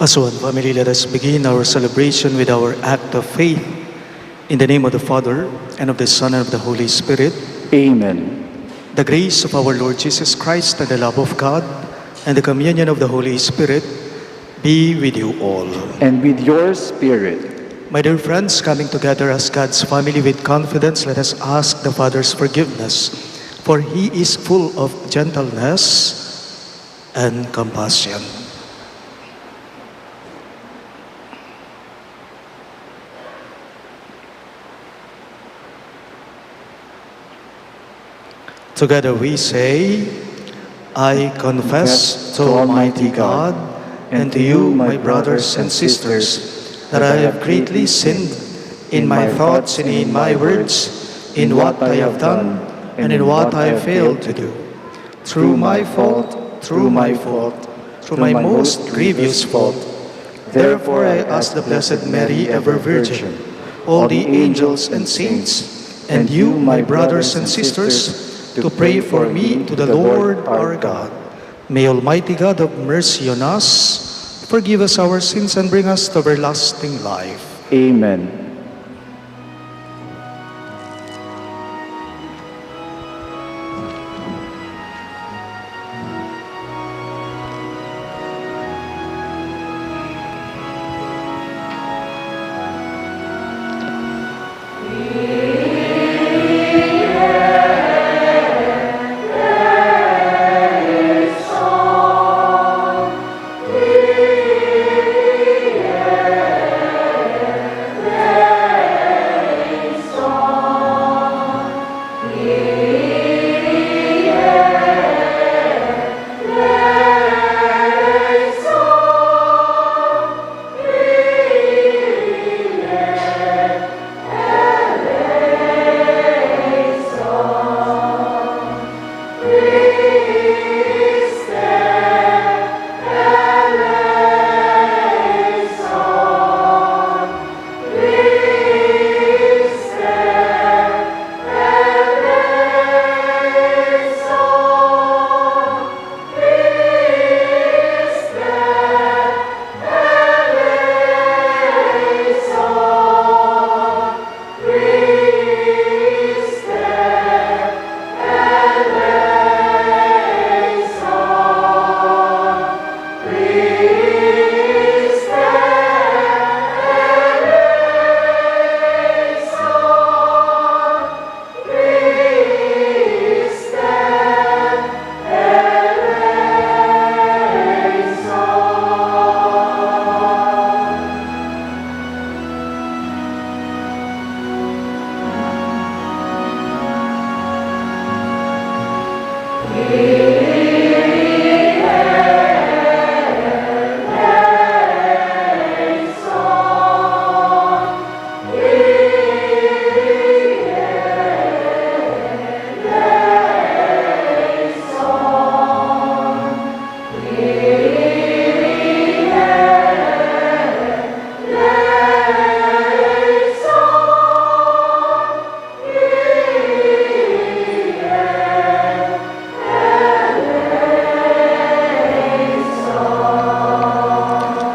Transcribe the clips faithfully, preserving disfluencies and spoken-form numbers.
Asoan family, let us begin our celebration with our act of faith. In the name of the Father, and of the Son, and of the Holy Spirit. Amen. The grace of our Lord Jesus Christ, and the love of God, and the communion of the Holy Spirit be with you all. And with your spirit. My dear friends, coming together as God's family with confidence, let us ask the Father's forgiveness, for he is full of gentleness and compassion. Together we say, "I confess to Almighty God and to you, my brothers and sisters, that I have greatly sinned in my thoughts and in my words, in what I have done and in what I have failed to do. Through my fault, through my fault, through my most grievous fault. Therefore I ask the Blessed Mary, ever Virgin, all the angels and saints, and you, my brothers and sisters, to pray for me to the Lord our God. May Almighty God have mercy on us, forgive us our sins, and bring us to everlasting life." Amen.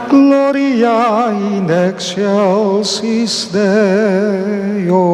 Gloria in excelsis Deo.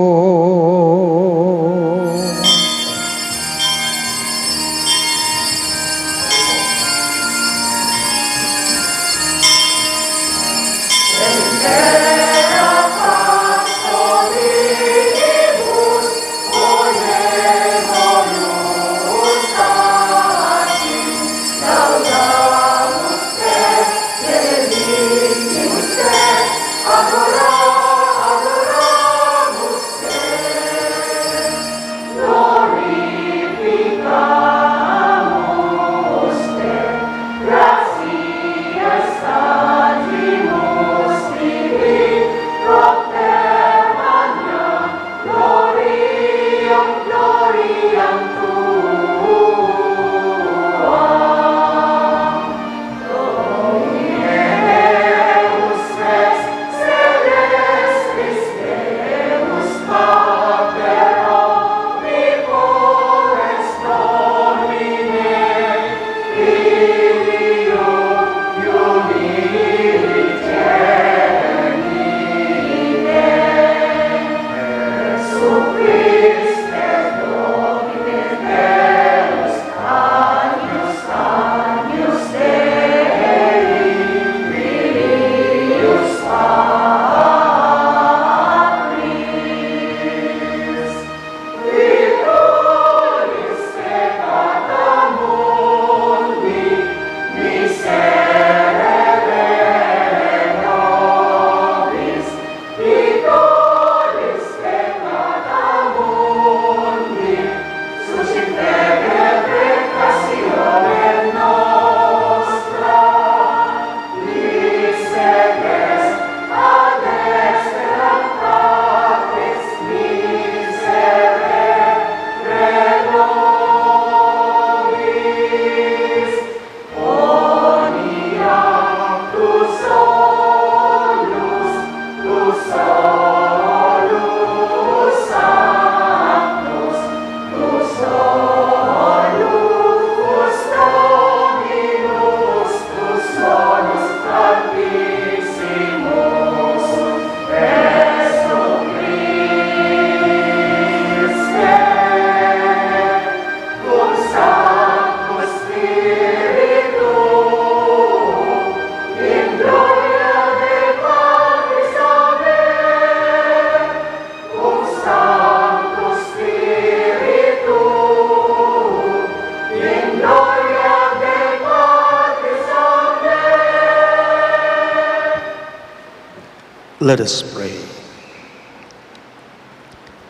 Let us pray.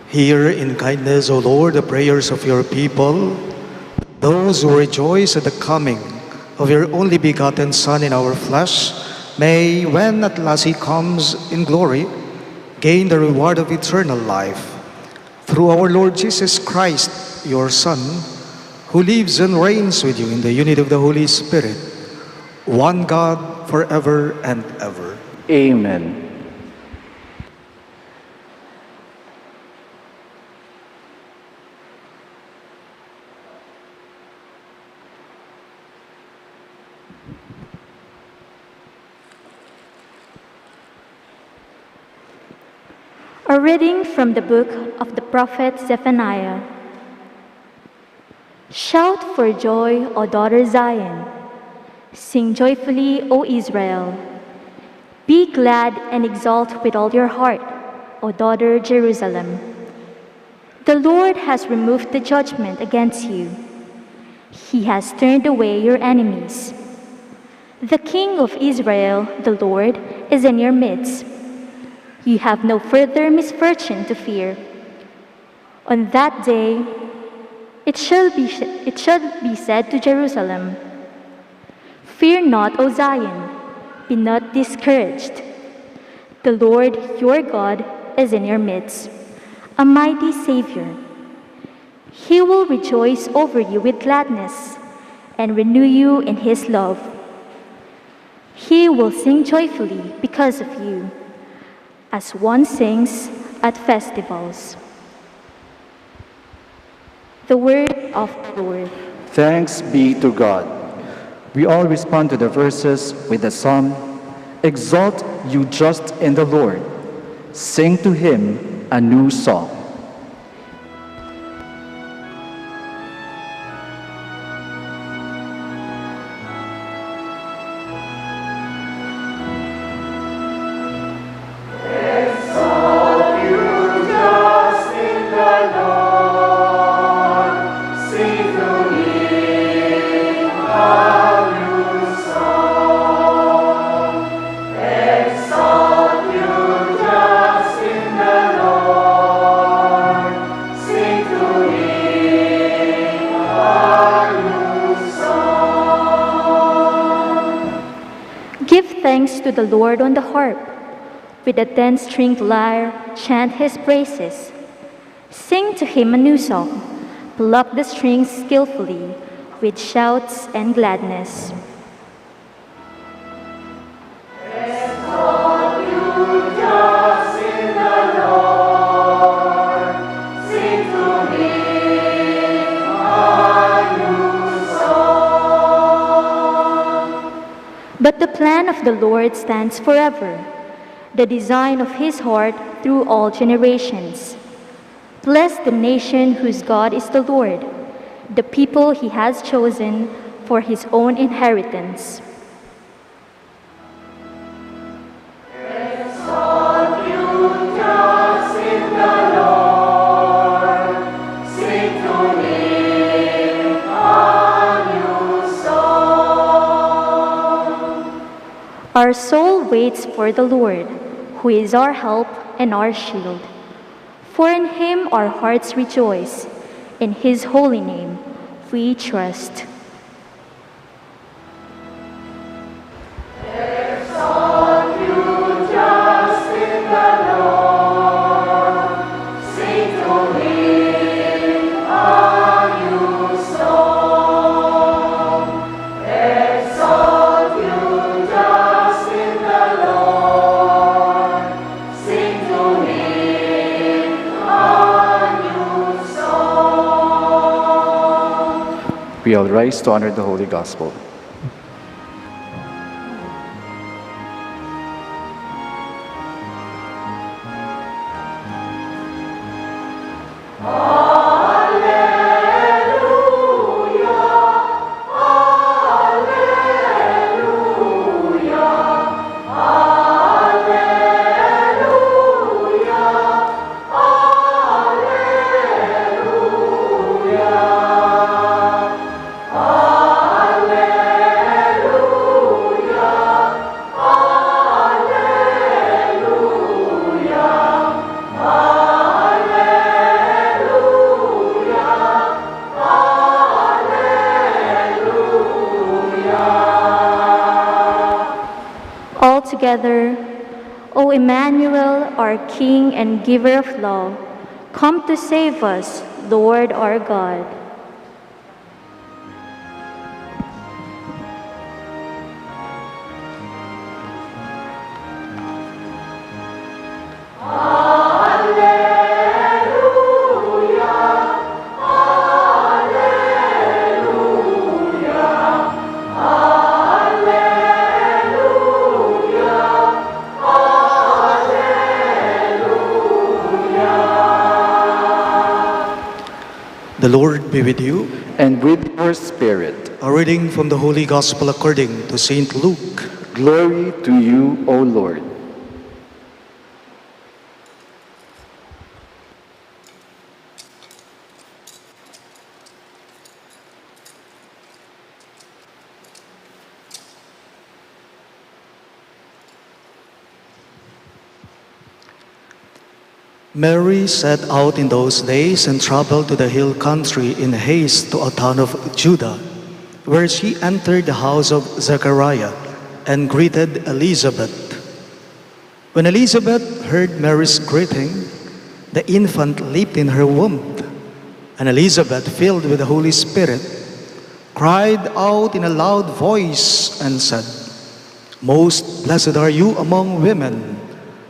Hear in kindness, O Lord, the prayers of your people, those who rejoice at the coming of your only begotten Son in our flesh. May, when at last he comes in glory, gain the reward of eternal life. Through our Lord Jesus Christ, your Son, who lives and reigns with you in the unity of the Holy Spirit, one God, forever and ever. Amen. A reading from the book of the prophet Zephaniah. Shout for joy, O daughter Zion. Sing joyfully, O Israel. Be glad and exult with all your heart, O daughter Jerusalem. The Lord has removed the judgment against you. He has turned away your enemies. The King of Israel, the Lord, is in your midst. You have no further misfortune to fear. On that day, it shall be, it shall be said to Jerusalem, "Fear not, O Zion, be not discouraged. The Lord your God is in your midst, a mighty Savior. He will rejoice over you with gladness and renew you in his love. He will sing joyfully because of you, as one sings at festivals." The word of the Lord. Thanks be to God. We all respond to the verses with the psalm, "Exult, you just in the Lord. Sing to him a new song." Give thanks to the Lord on the harp. With a ten-stringed lyre, chant his praises. Sing to him a new song. Pluck the strings skillfully, with shouts and gladness. But the plan of the Lord stands forever, the design of his heart through all generations. Bless the nation whose God is the Lord, the people he has chosen for his own inheritance. Our soul waits for the Lord, who is our help and our shield. For in him our hearts rejoice, in his holy name we trust. We all rise to honor the Holy Gospel. together, O Emmanuel, our King and Giver of love, come to save us, Lord our God. The Lord be with you. And with your spirit. A reading from the Holy Gospel according to Saint Luke. Glory to you, O Lord. Mary set out in those days and traveled to the hill country in haste to a town of Judah, where she entered the house of Zechariah and greeted Elizabeth. When Elizabeth heard Mary's greeting, the infant leaped in her womb, and Elizabeth, filled with the Holy Spirit, cried out in a loud voice and said, "Most blessed are you among women,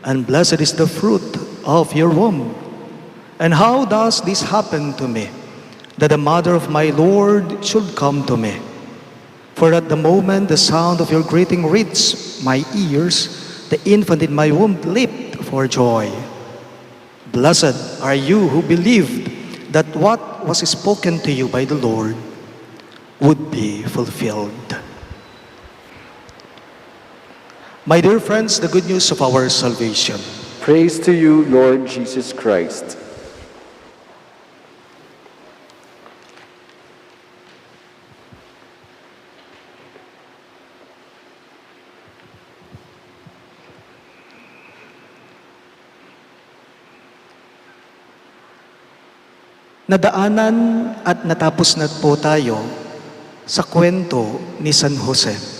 and blessed is the fruit of your womb. And how does this happen to me, that the mother of my Lord should come to me? For at the moment the sound of your greeting reached my ears, the infant in my womb leaped for joy. Blessed are you who believed that what was spoken to you by the Lord would be fulfilled." My dear friends, the good news of our salvation. Praise to you, Lord Jesus Christ. Nadaanan at natapos na po tayo sa kwento ni San Jose.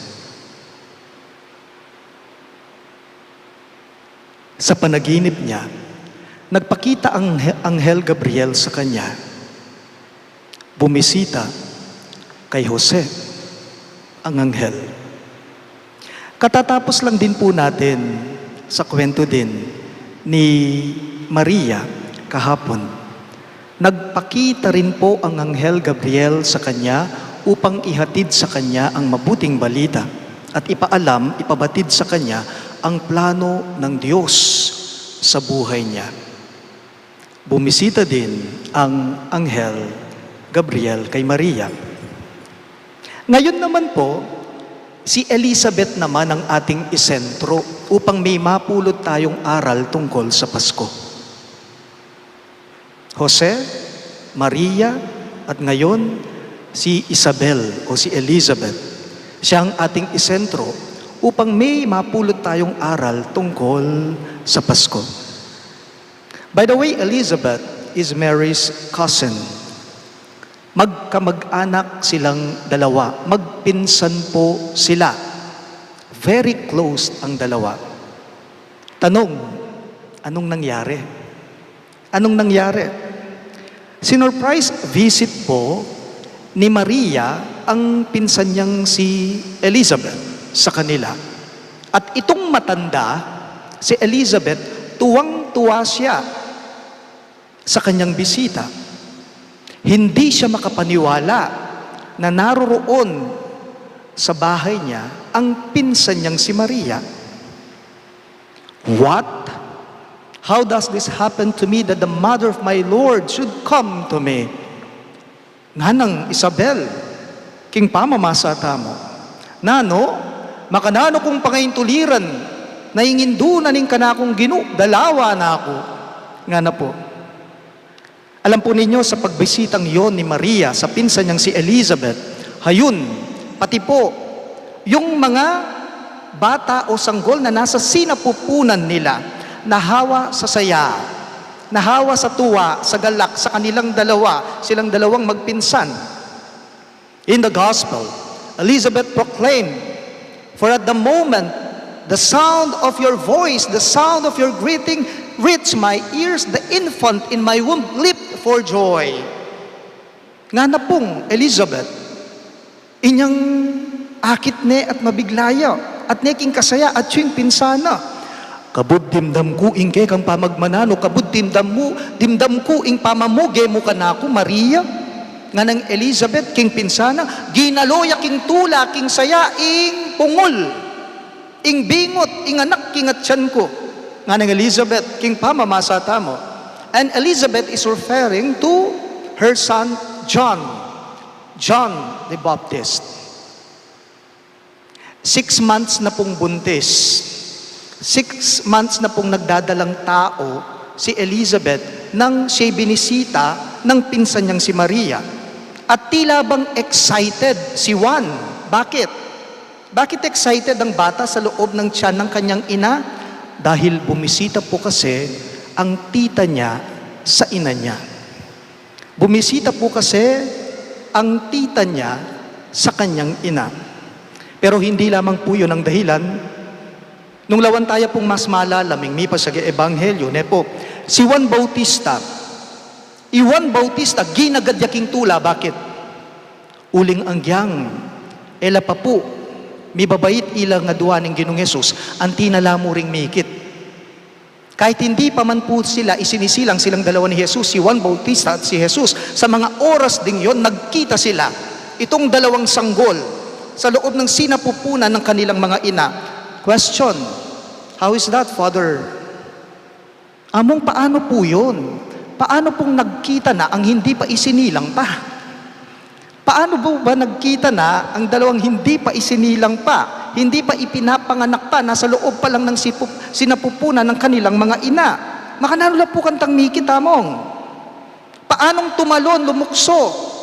Sa panaginip niya, nagpakita ang he-, Anghel Gabriel sa kanya. Bumisita kay Jose ang anghel. Katatapos lang din po natin sa kwento din ni Maria kahapon. Nagpakita rin po ang Anghel Gabriel sa kanya upang ihatid sa kanya ang mabuting balita at ipaalam, ipabatid sa kanya ang plano ng Diyos sa buhay niya. Bumisita din ang Anghel Gabriel kay Maria. Ngayon naman po, si Elizabeth naman ang ating isentro upang may mapulot tayong aral tungkol sa Pasko. Jose, Maria, at ngayon, si Isabel o si Elizabeth. Siya ang ating isentro upang may mapulot tayong aral tungkol sa Pasko. By the way, Elizabeth is Mary's cousin. Magkamag-anak silang dalawa. Magpinsan po sila. Very close ang dalawa. Tanong, anong nangyari? Anong nangyari? Sinurprise visit po ni Maria ang pinsan niyang si Elizabeth sa kanila. At itong matanda, si Elizabeth, tuwang-tuwa siya sa kanyang bisita. Hindi siya makapaniwala na naroroon sa bahay niya ang pinsan niyang si Maria. "What? How does this happen to me, that the mother of my Lord should come to me?" Nganang Isabel, king pamamasa tamu, "Nanu, makananu kung pangaintuliran na ing indu na ning kanakung Ginu, dalawa na ku?" Ngana po. Alam po ninyo, sa pagbisitang yon ni Maria sa pinsan niyang si Elizabeth, hayun, pati po yung mga bata o sanggol na nasa sinapupunan nila, nahawa sa saya, nahawa sa tuwa, sa galak, sa kanilang dalawa, silang dalawang magpinsan. In the gospel, Elizabeth proclaimed, "For at the moment The sound of your voice, the sound of your greeting reached my ears. The infant in my womb leaped for joy. Ngana pung Elizabeth, inyang akit ne at mabigla ya, at ne king kasaya, atyu ing pinsana. Kabud dimdam ku ing kekang pamagmananu, kabud dimdam mu, dimdam ku ing pamamuge mu kanaku, Maria. Nganang Elizabeth king pinsana, ginalo ya king tula, king saya, ing pungul, ing bingut, ing anak king atian ku. Nganang Elizabeth king pamamasa tamu. And Elizabeth is referring to her son John, John the Baptist. Six months na pung buntis. Six months na pung nagdadalang tau si Elizabeth nang siya'y binisita ng pinsan niyang si Maria. At tila bang excited si Juan. Bakit? Bakit excited ang bata sa loob ng tiyan ng kanyang ina? Dahil bumisita po kasi ang tita niya sa ina niya. Bumisita po kasi ang tita niya sa kanyang ina. Pero hindi lamang po yun ang dahilan. Nung lawan taya pung mas malalam ing mipasag a ebanghelyo, ne po, si Juan Bautista, i Juan Bautista, ginagad ya king tula. Bakit? Uling agyang e la pa pu mibabait ilang adua ning Ginung Jesus, anti na la mu ring mikit. Kahit hindi pa man po sila isinisilang, silang dalawa ni Jesus, si Juan Bautista at si Jesus, sa mga oras ding yon, nagkita sila. Itong dalawang sanggol, sa loob ng sinapupunan ng kanilang mga ina. Question, how is that, Father? Among, paano po yun? Paano pong nagkita na ang hindi pa isinilang pa? Paano po ba nagkita na ang dalawang hindi pa isinilang pa, hindi pa ipinapanganak pa, nasa loob pa lang ng sipup-, sinapupunan ng kanilang mga ina? Makananu la pu kantang mikit, Among? Paanong tumalon, lumukso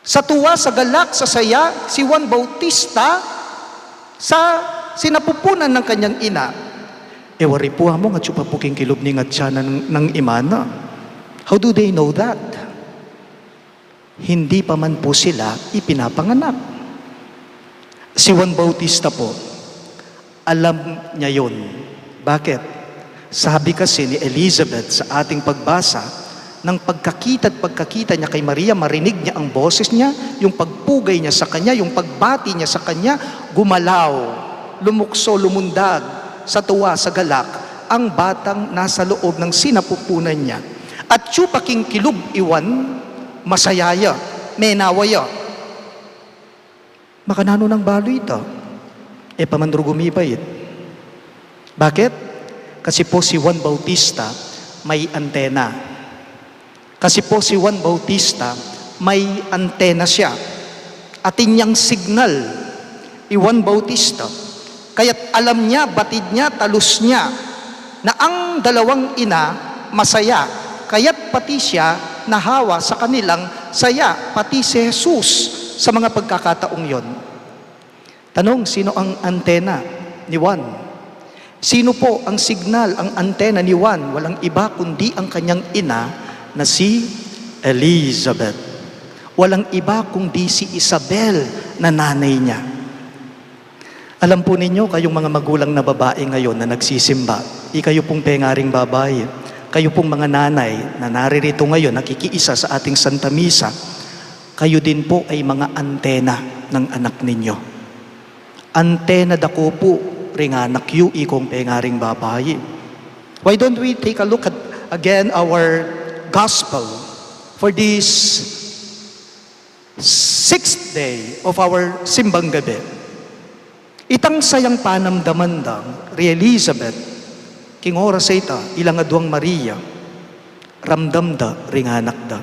sa tuwa, sa galak, sa saya, si Juan Bautista sa sinapupunan ng kanyang ina? E wari pu, Among, atyu pa pu king kilub ning atian ng, ng ima na. How do they know that? Hindi pa man po sila ipinapanganak. Si Juan Bautista po, alam niya yun. Bakit? Sabi kasi ni Elizabeth sa ating pagbasa, nang pagkakita at pagkakita niya kay Maria, marinig niya ang boses niya, yung pagpugay niya sa kanya, yung pagbati niya sa kanya, gumalaw, lumukso, lumundag sa tuwa, sa galak, ang batang nasa loob ng sinapupunan niya. Atyu pa king kilub i Juan, masaya ya, menawa ya. Makananu nang balu ita? E pa man ru gumibait. Bakit? Kasi po si Juan Bautista may antena. Kasi po si Juan Bautista may antena siya. Atin yang signal i Juan Bautista. Kaya't alam niya, batid niya, talus niya na ang dalawang ina masaya, kaya't pati siya nahawa sa kanilang saya, pati si Jesus sa mga pagkakataong yon. Tanong, sino ang antena ni Juan? Sino po ang signal, ang antena ni Juan? Walang iba kundi ang kanyang ina na si Elizabeth. Walang iba kundi si Isabel na nanay niya. Alam po ninyo, kayong mga magulang na babae ngayon na nagsisimba, ikayo pong pengaring babae, kayo pong mga nanay na naririto ngayon, nakikiisa sa ating Santa Misa, kayo din po ay mga antena ng anak ninyo. Antena da ko po ring anak yu, ikong pengaring babae. Why don't we take a look at again our gospel for this sixth day of our simbang gabi. Itang sayang panamdaman da ri Elizabeth, king oras a ita, ilang aduang Maria, ramdam da ring anak da.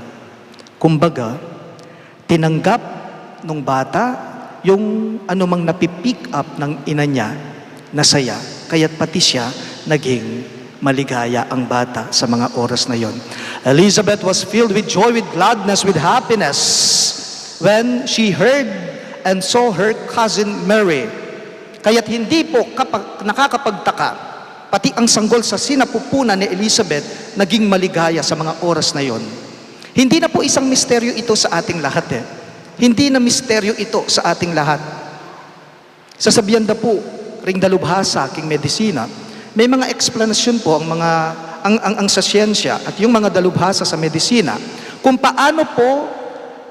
Kumbaga, tinanggap nung bata yung anumang napipick up ng ina niya na saya, kaya't pati siya naging maligaya ang bata sa mga oras na yon. Elizabeth was filled with joy, with gladness, with happiness when she heard and saw her cousin Mary. Kaya't hindi po kapa-, nakakapagtaka, pati ang sanggol sa sinapupunan ni Elizabeth naging maligaya sa mga oras na yon. Hindi na po isang misteryo ito sa ating lahat eh. Hindi na misteryo ito sa ating lahat. Sasabihan da po, ring dalubhasa king medisina, may mga eksplanasyon po ang mga, ang, ang, ang sa siyensya at yung mga dalubhasa sa medisina kung paano po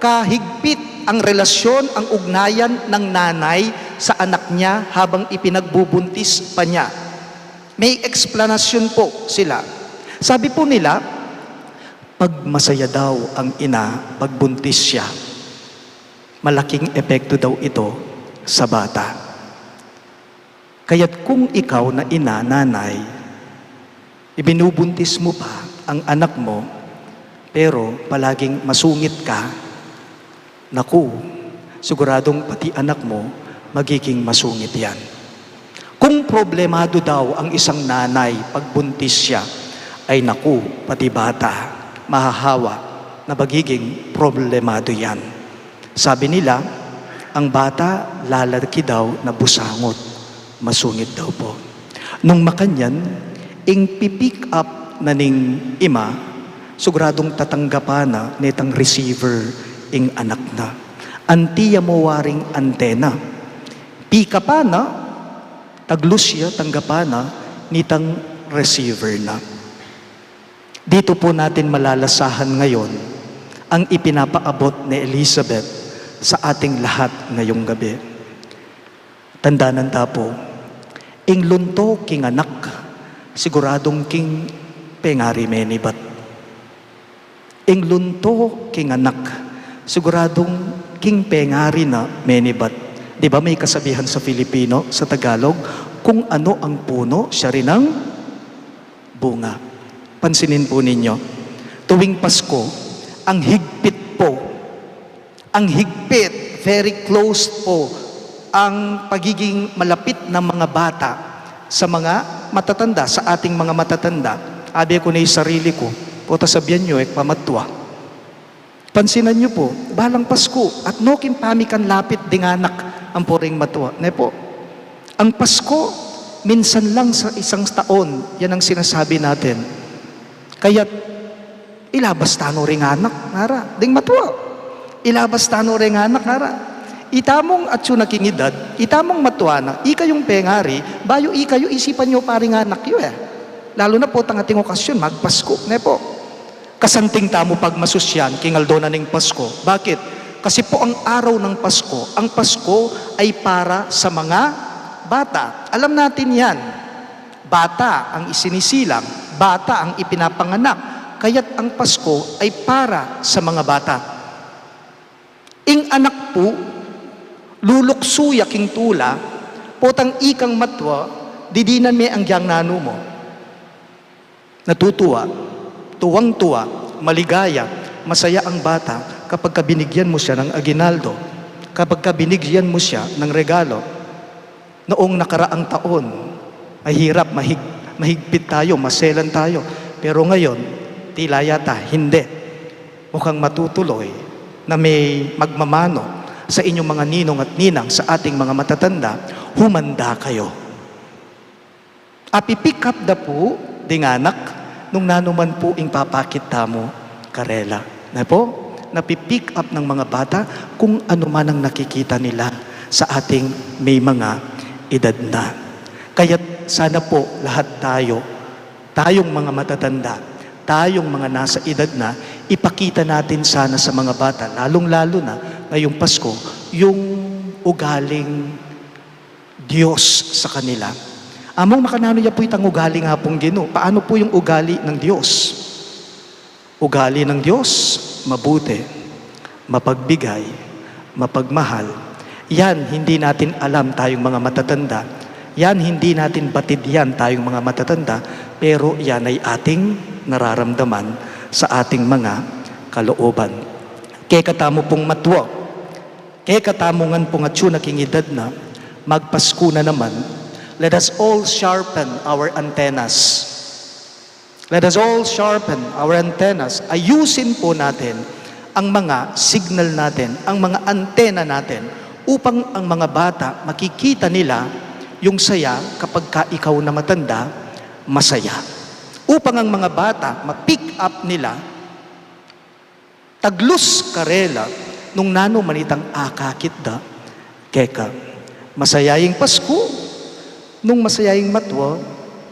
kahigpit ang relasyon, ang ugnayan ng nanay sa anak niya habang ipinagbubuntis pa niya. May eksplanasyon po sila. Sabi po nila, pag masaya daw ang ina, pagbuntis siya, malaking epekto daw ito sa bata. Kaya't kung ikaw na ina, nanay, ibinubuntis mo pa ang anak mo, pero palaging masungit ka, naku, siguradong pati anak mo magiging masungit yan. Kung problemado daw ang isang nanay pagbuntis siya, ay naku, pati bata, mahahawa na magiging problemado yan. Sabi nila, ang bata lalaki daw na busangot, masungit daw po. Nung makanyan, ing pi-pick up na ning ima, siguradong tatanggapan na netang receiver ing anak na. Anti ya mo waring antena. Pick up na, taglus ya, tanggapan na nitang receiver na. Dito po natin malalasahan ngayon ang ipinapaabot ni Elizabeth sa ating lahat ngayong gabi. Tandanan ta po, ing lunto king anak, siguradong king pengari menibat. Ing lunto king anak, siguradong king pengari na menibat. Di ba may kasabihan sa Filipino, sa Tagalog, kung ano ang puno, siya rin ang bunga. Pansinin po ninyo, tuwing Pasko, ang higpit po, ang higpit, very close po, ang pagiging malapit ng mga bata sa mga matatanda, sa ating mga matatanda. Abi ku ne ing sarili ku, pota sabian yu, e ku pa matua. Pansinan yu po, balang Pasko, at no king pamikanlapit ding anak, ampo ring matua. Ne po? Ang Pasko, minsan lang sa isang taon, yan ang sinasabi natin. Kaya't ilabas ta no ring anak, ngara, ding matua. Ilabas ta no ring anak, ngara. Ita mung atyu na king edad, ita mung matua na, ika yung pengari, bayu ika yu, isipan yu pa ring anak yu, e. Lalu na po tang ating okasyon, magpasko, ne po? Kasanting tamu pagmasusyan king aldo na ning Pasko. Bakit? Kasi po ang araw ng Pasko, ang Pasko ay para sa mga bata. Alam natin yan. Bata ang isinisilang, bata ang ipinapanganak. Kaya't ang Pasko ay para sa mga bata. Ing anak pu, luluksu ya king tula, potang ikang matua, didinan me anggyang nanu mu. Natutuwa, tuwang-tuwa, maligaya, masaya ang bata kapagka binigyan mo siya ng aguinaldo, kapagka binigyan mo siya ng regalo. Noong nakaraang taon, mahirap, mahig-, mahigpit tayo, maselan tayo. Pero ngayon, tila yata hindi. Mukhang matutuloy na may magmamano sa inyong mga ninong at ninang, sa ating mga matatanda, humanda kayo. Api-pick up da pu ding anak nung nanu man pu ing papakit tamu karela. Na po? Napi-pick up ng mga bata kung ano man ang nakikita nila sa ating may mga edad na. Kaya't sana po lahat tayo, tayong mga matatanda, tayong mga nasa edad na, ipakita natin sana sa mga bata, lalong-lalo na ngayong Pasko, yung ugaling Diyos sa kanila. Among makananu ya pu itang ugali ning Apung Ginu? Paano po yung ugali ng Diyos? Ugali ng Diyos, mabuti, mapagbigay, mapagmahal. Yan, hindi natin alam tayong mga matatanda. Yan, hindi natin batid yan tayong mga matatanda. Pero yan ay ating nararamdaman sa ating mga kalooban. Kekatamu pung matua, kekatamu ngan pung atyu na king edad na, magpasku na naman. Let us all sharpen our antennas. Let us all sharpen our antennas. Ayusin po natin ang mga signal natin, ang mga antena natin, upang ang mga bata, makikita nila yung saya kapag ka ikaw na matanda, masaya. Upang ang mga bata, ma-pick up nila, taglus karela nung nanu man itang akakit da keka. Masaya ing Pasku, Nung masaya ing matwa,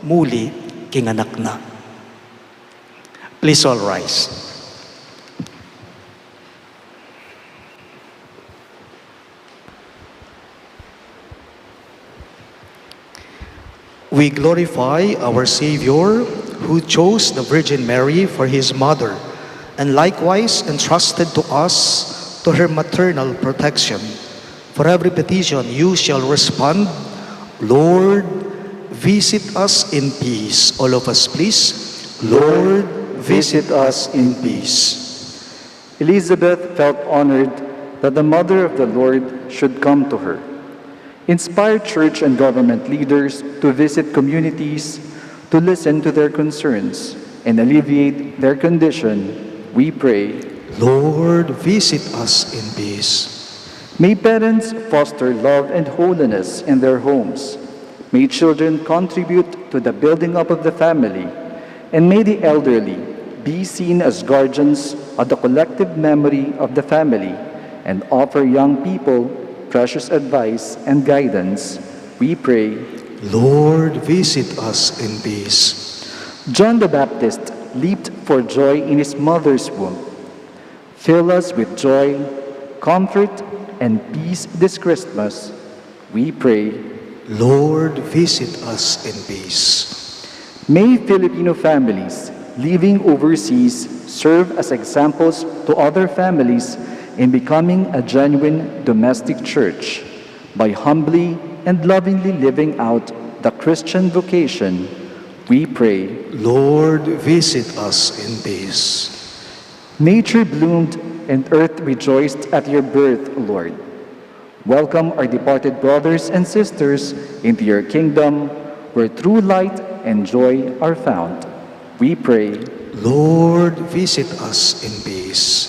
muli kinganak na. Please all rise. We glorify our Savior, who chose the Virgin Mary for his mother, and likewise entrusted to us to her maternal protection. For every petition you shall respond, "Lord, visit us in peace." All of us, please. "Lord, visit us in peace." Elizabeth felt honored that the Mother of the Lord should come to her. Inspire church and government leaders to visit communities, to listen to their concerns, and alleviate their condition, we pray. "Lord, visit us in peace." May parents foster love and holiness in their homes. May children contribute to the building up of the family, and may the elderly be seen as guardians of the collective memory of the family and offer young people precious advice and guidance, we pray. "Lord, visit us in peace." John the Baptist leaped for joy in his mother's womb. Fill us with joy, comfort, and peace this Christmas, we pray. "Lord, visit us in peace." May Filipino families living overseas serve as examples to other families in becoming a genuine domestic church by humbly and lovingly living out the Christian vocation, we pray. "Lord, visit us in peace." Nature bloomed and earth rejoiced at your birth, Lord. Welcome our departed brothers and sisters into your kingdom, where true light and joy are found, we pray. "Lord, visit us in peace."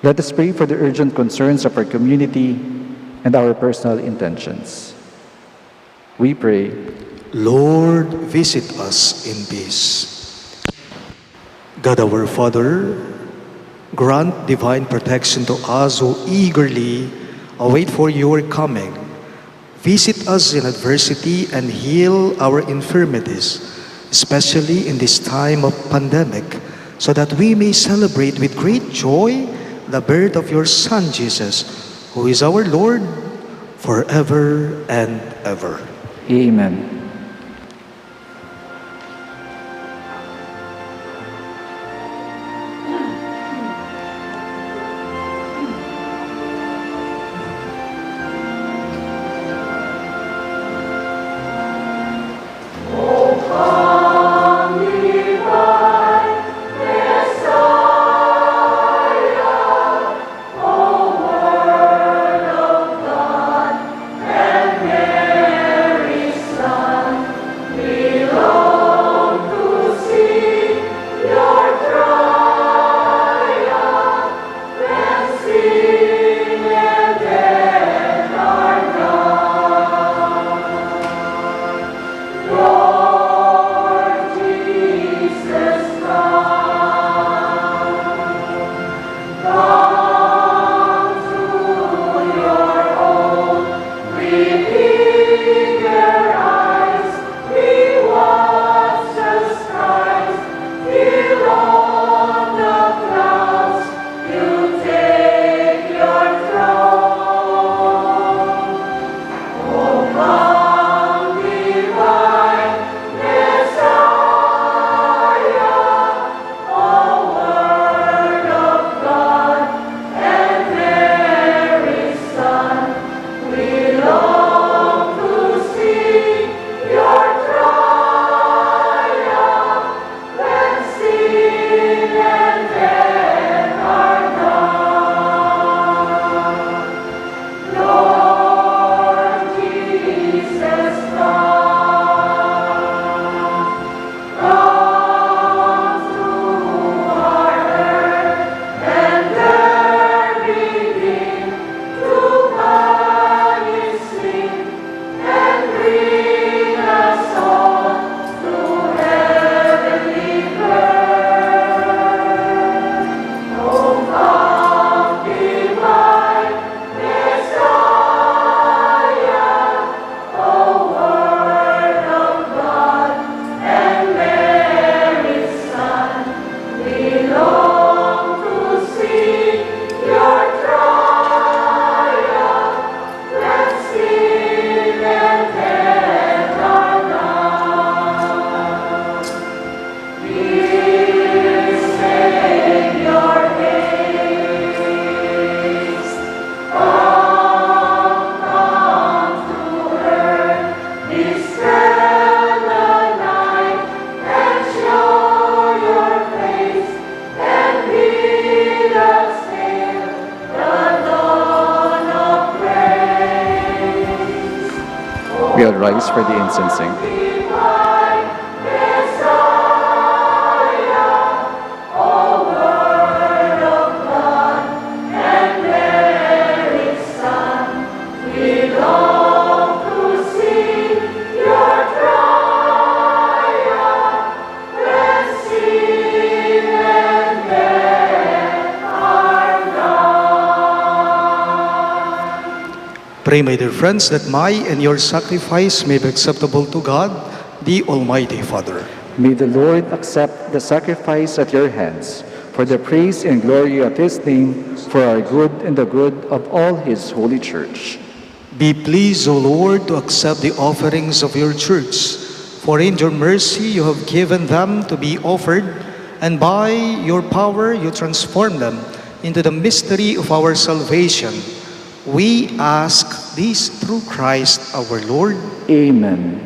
Let us pray for the urgent concerns of our community and our personal intentions. We pray. "Lord, visit us in peace." God our Father, grant divine protection to us who eagerly await for your coming. Visit us in adversity and heal our infirmities, especially in this time of pandemic, so that we may celebrate with great joy the birth of your Son, Jesus, who is our Lord, forever and ever. Amen. Shall rise for the incensing. Pray, my dear friends, that my and your sacrifice may be acceptable to God, the Almighty Father. May the Lord accept the sacrifice at your hands for the praise and glory of his name, for our good and the good of all his holy church. Be pleased, O Lord, to accept the offerings of your church, for in your mercy you have given them to be offered, and by your power you transform them into the mystery of our salvation. We ask this through Christ our Lord. Amen.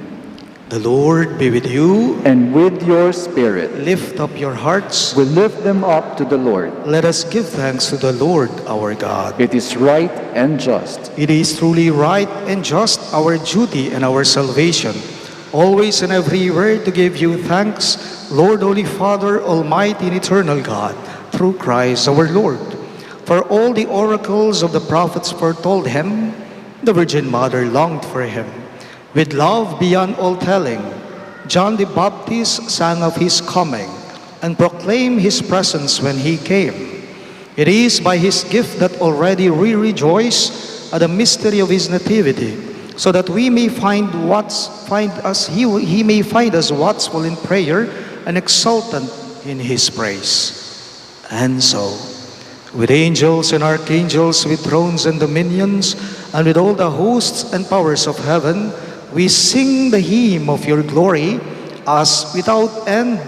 The Lord be with you. And with your spirit. Lift up your hearts. We lift them up to the Lord. Let us give thanks to the Lord our God. It is right and just. It is truly right and just, our duty and our salvation, always and everywhere to give you thanks, Lord, Holy Father, Almighty and eternal God, through Christ our Lord. For all the oracles of the prophets foretold him, the Virgin Mother longed for him. With love beyond all telling, John the Baptist sang of his coming and proclaimed his presence when he came. It is by his gift that already we rejoice at the mystery of his nativity, so that we may find what's find us he, he may find us watchful in prayer and exultant in his praise. And so, with angels and archangels, with thrones and dominions, and with all the hosts and powers of heaven, we sing the hymn of your glory, as without end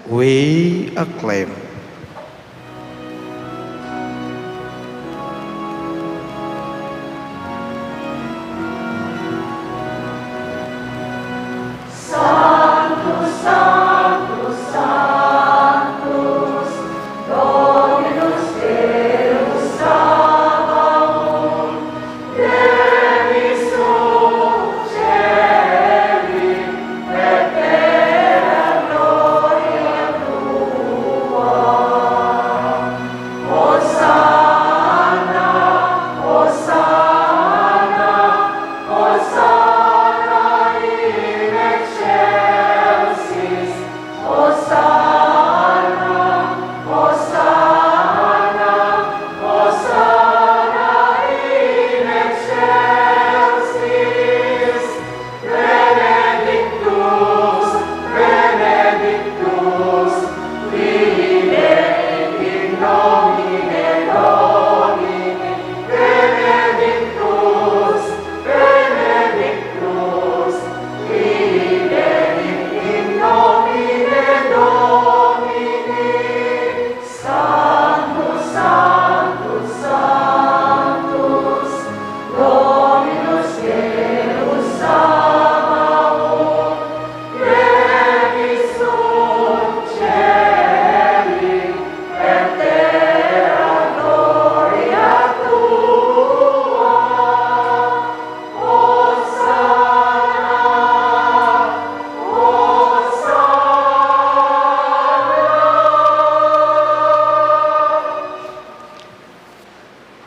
we acclaim.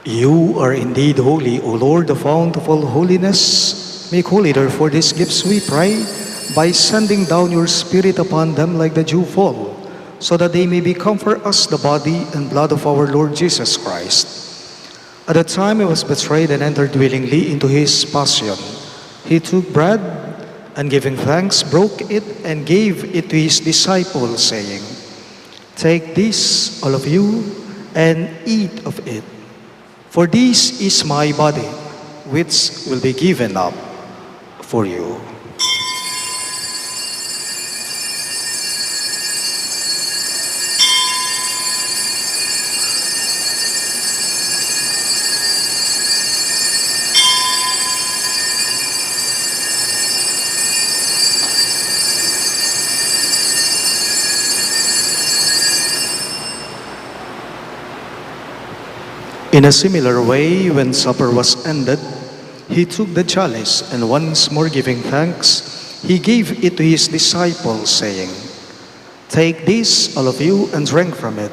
You are indeed holy, O Lord, the fount of all holiness. Make holy, therefore, these gifts, we pray, by sending down your Spirit upon them like the dewfall, so that they may become for us the body and blood of our Lord Jesus Christ. At the time he was betrayed and entered willingly into his passion, he took bread and, giving thanks, broke it and gave it to his disciples, saying, "Take this, all of you, and eat of it. For this is my body, which will be given up for you." In a similar way, when supper was ended, He took the chalice, and once more giving thanks, he gave it to his disciples, saying, "Take this, all of you, and drink from it.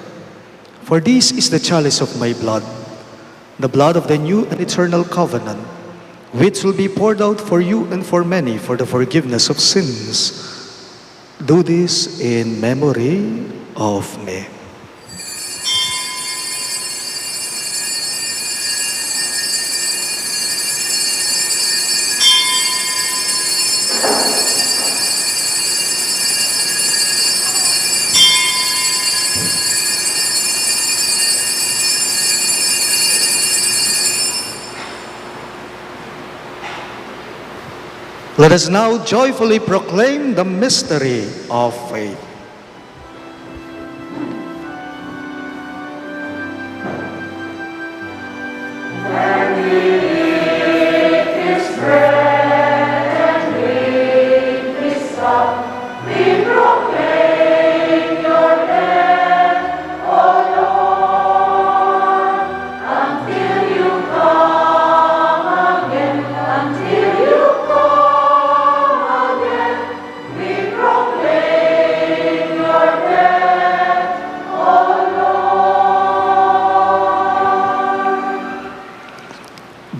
For this is the chalice of my blood, the blood of the new and eternal covenant, which will be poured out for you and for many for the forgiveness of sins. Do this in memory of me." Let us now joyfully proclaim the mystery of faith.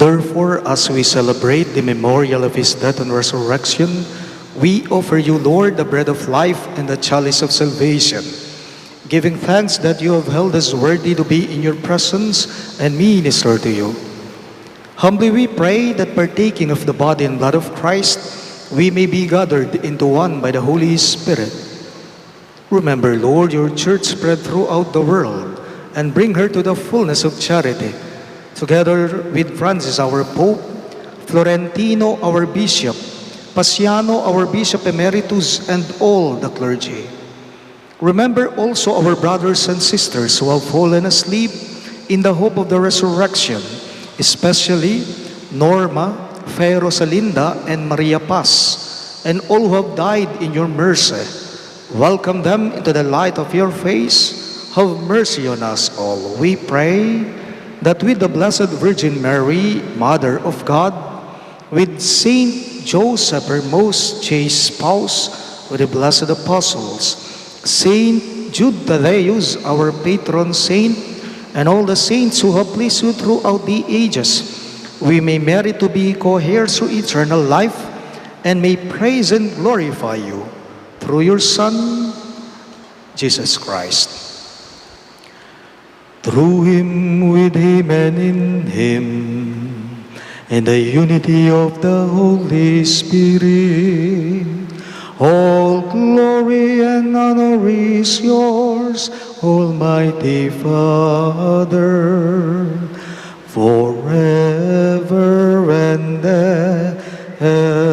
Therefore, as we celebrate the memorial of his death and resurrection, we offer you, Lord, the bread of life and the chalice of salvation, giving thanks that you have held us worthy to be in your presence and minister to you. Humbly we pray that, partaking of the body and blood of Christ, we may be gathered into one by the Holy Spirit. Remember, Lord, your church spread throughout the world, and bring her to the fullness of charity, together with Francis, our Pope, Florentino, our Bishop, Paciano, our Bishop Emeritus, and all the clergy. Remember also our brothers and sisters who have fallen asleep in the hope of the resurrection, especially Norma, Fe, Rosalinda, and Maria Paz, and all who have died in your mercy. Welcome them into the light of your face. Have mercy on us all, we pray, that with the Blessed Virgin Mary, Mother of God, with Saint Joseph, her most chaste spouse, with the blessed apostles, Saint Jude Thaddeus, our patron saint, and all the saints who have pleased you throughout the ages, we may merit to be co-heirs to eternal life and may praise and glorify you through your Son, Jesus Christ. Through him, with him, and in him, in the unity of the Holy Spirit, all glory and honor is yours, Almighty Father, forever and ever.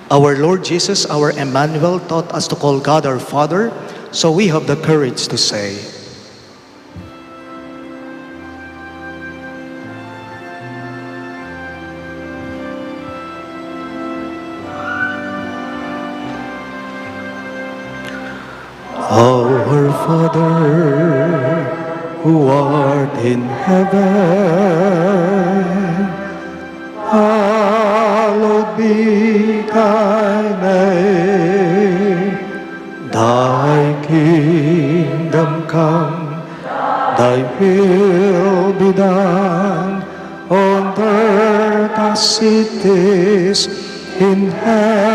Our Lord Jesus, our Emmanuel, taught us to call God our Father, so we have the courage to say, Our Father, who art in heaven, hallowed be thy name. Thy kingdom come, thy will be done on earth as it is in heaven.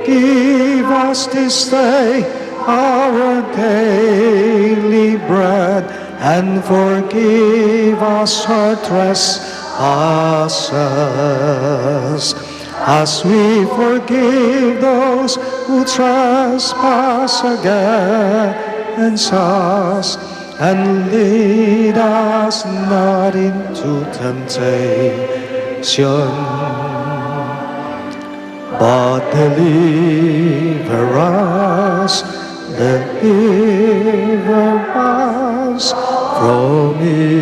Give us this day our daily bread, and forgive us our trespasses, as we forgive those who trespass against us. And lead us not into temptation, but deliver us, deliver us from evil.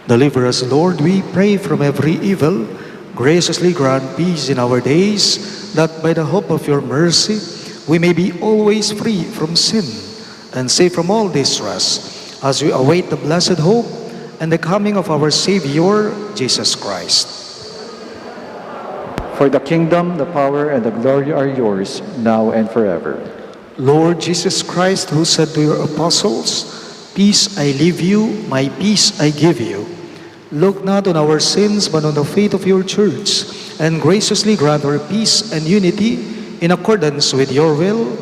Deliver us, Lord, we pray, from every evil. Graciously grant peace in our days, that by the hope of your mercy we may be always free from sin and safe from all distress, as we await the blessed hope and the coming of our Savior, Jesus Christ. For the kingdom, the power, and the glory are yours, now and forever. Lord Jesus Christ, who said to your apostles, "Peace I leave you, my peace I give you," look not on our sins, but on the faith of your church, and graciously grant her peace and unity in accordance with your will,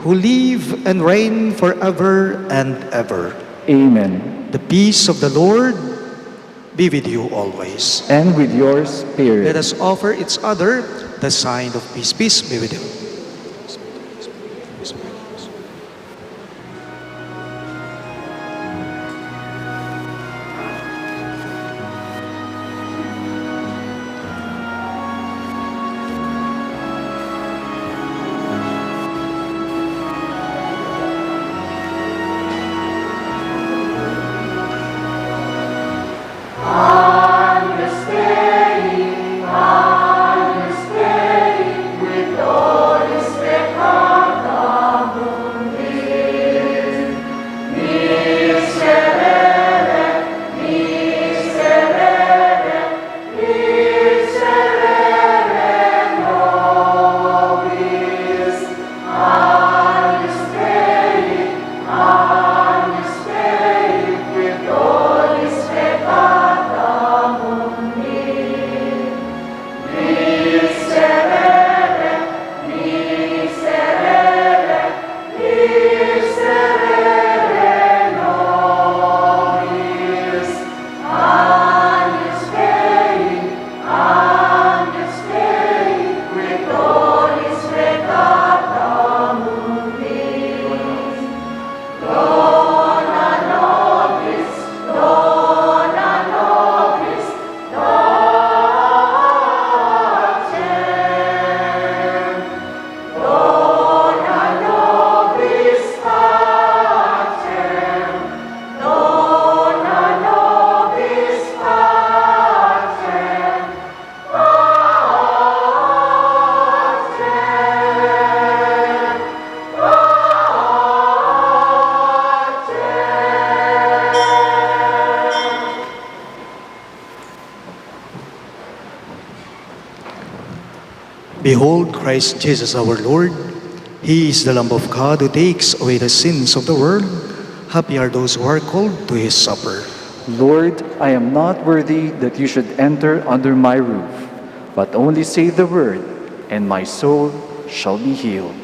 who live and reign forever and ever. Amen. The peace of the Lord be with you always. And with your spirit. Let us offer each other the sign of peace. Peace be with you. Behold Christ Jesus our Lord. He is the Lamb of God who takes away the sins of the world. Happy are those who are called to his supper. Lord, I am not worthy that you should enter under my roof, but only say the word, and my soul shall be healed.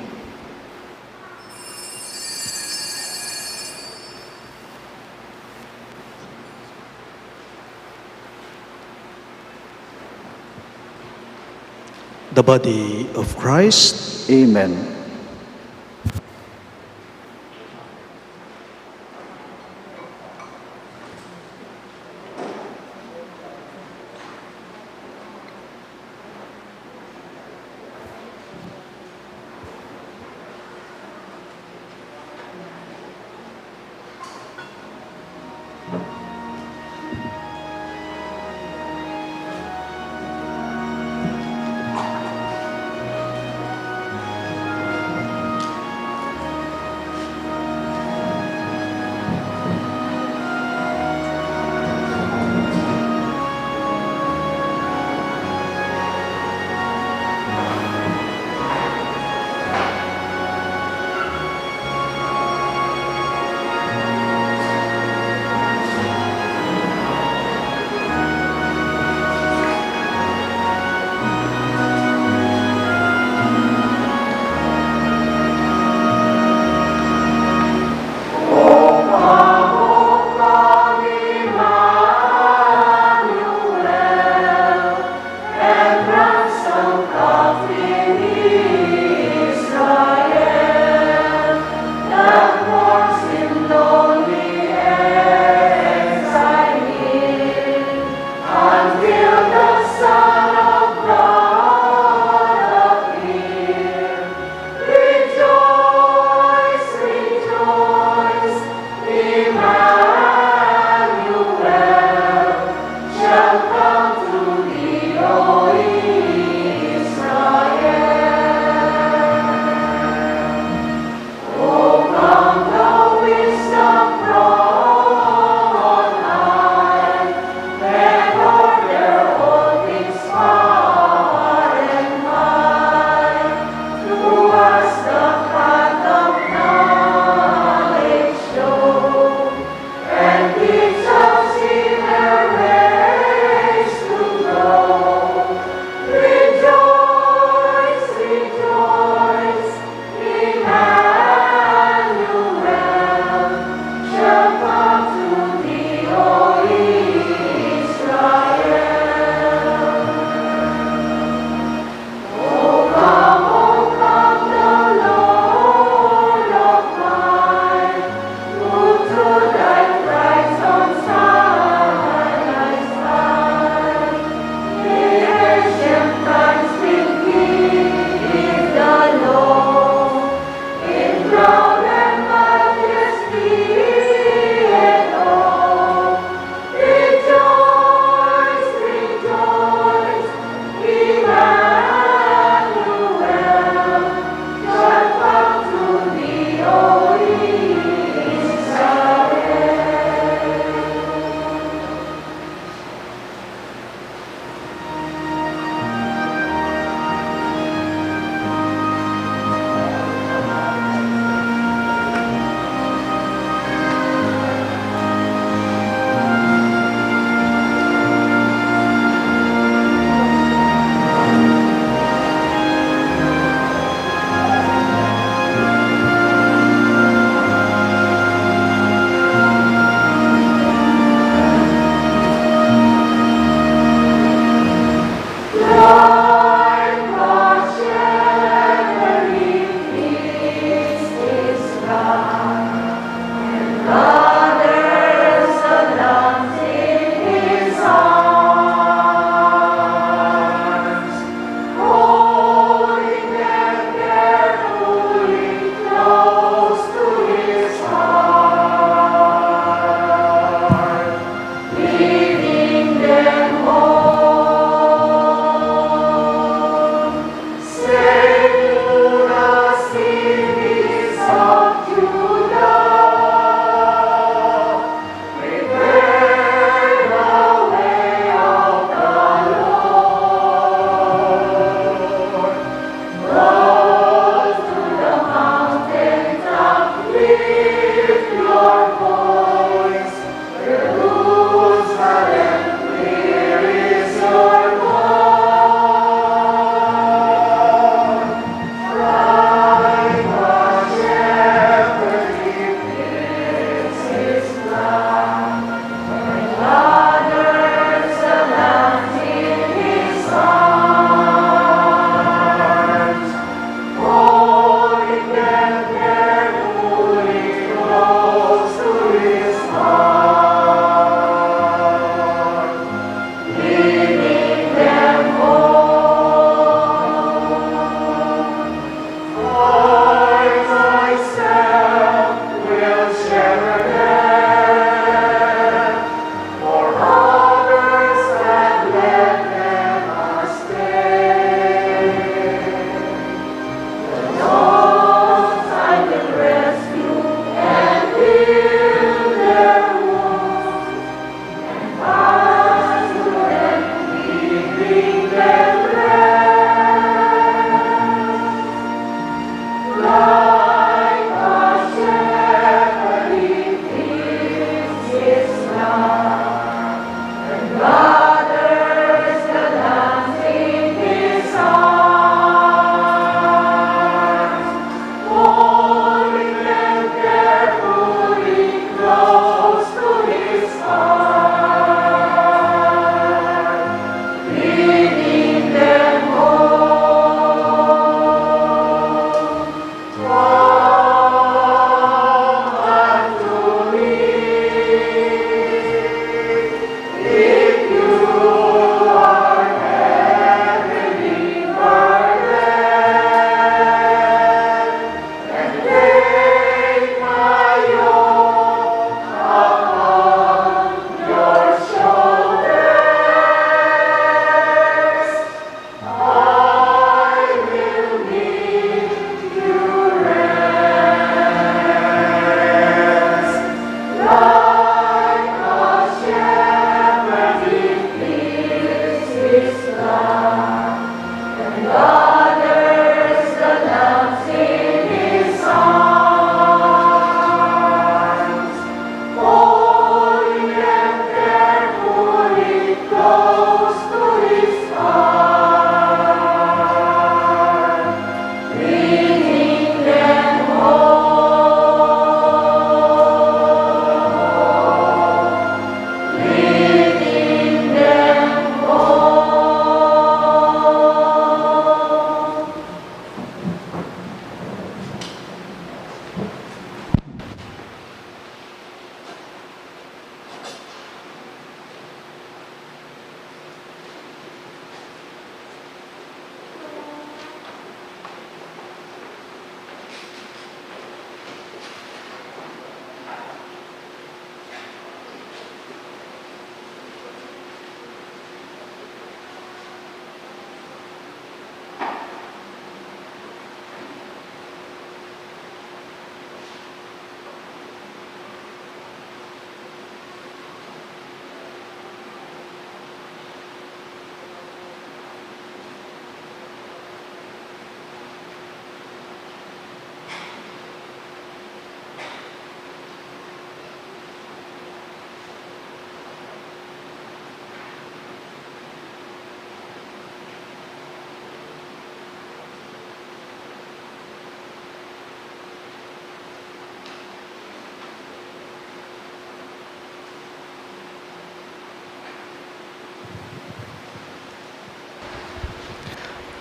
The body of Christ. Amen.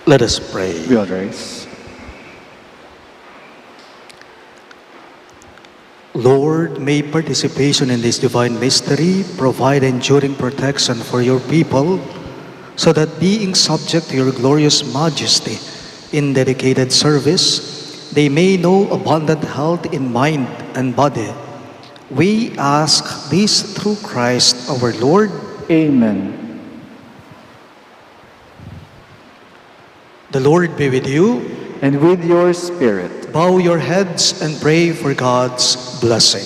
Let us pray. We all rise. Lord, may participation in this divine mystery provide enduring protection for your people, so that, being subject to your glorious majesty in dedicated service, they may know abundant health in mind and body. We ask this through Christ our Lord. Amen. The Lord be with you. And with your spirit. Bow your heads and pray for God's blessing.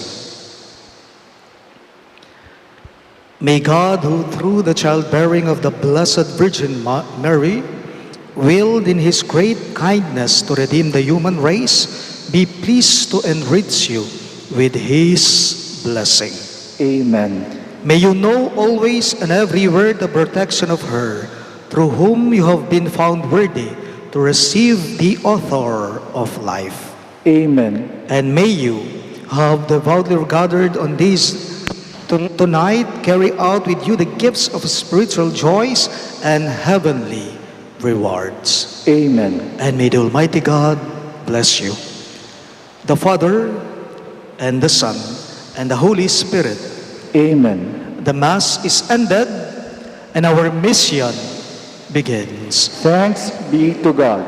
May God, who through the childbearing of the Blessed Virgin Ma- Mary, willed in his great kindness to redeem the human race, be pleased to enrich you with his blessing. Amen. May you know always and everywhere the protection of her through whom you have been found worthy to receive the author of life. Amen. And may you, who have devoutly gathered on this to- tonight, carry out with you the gifts of spiritual joys and heavenly rewards. Amen. And may the Almighty God bless you, the Father, and the Son, and the Holy Spirit. Amen. The Mass is ended, and our mission begins. Thanks be to God.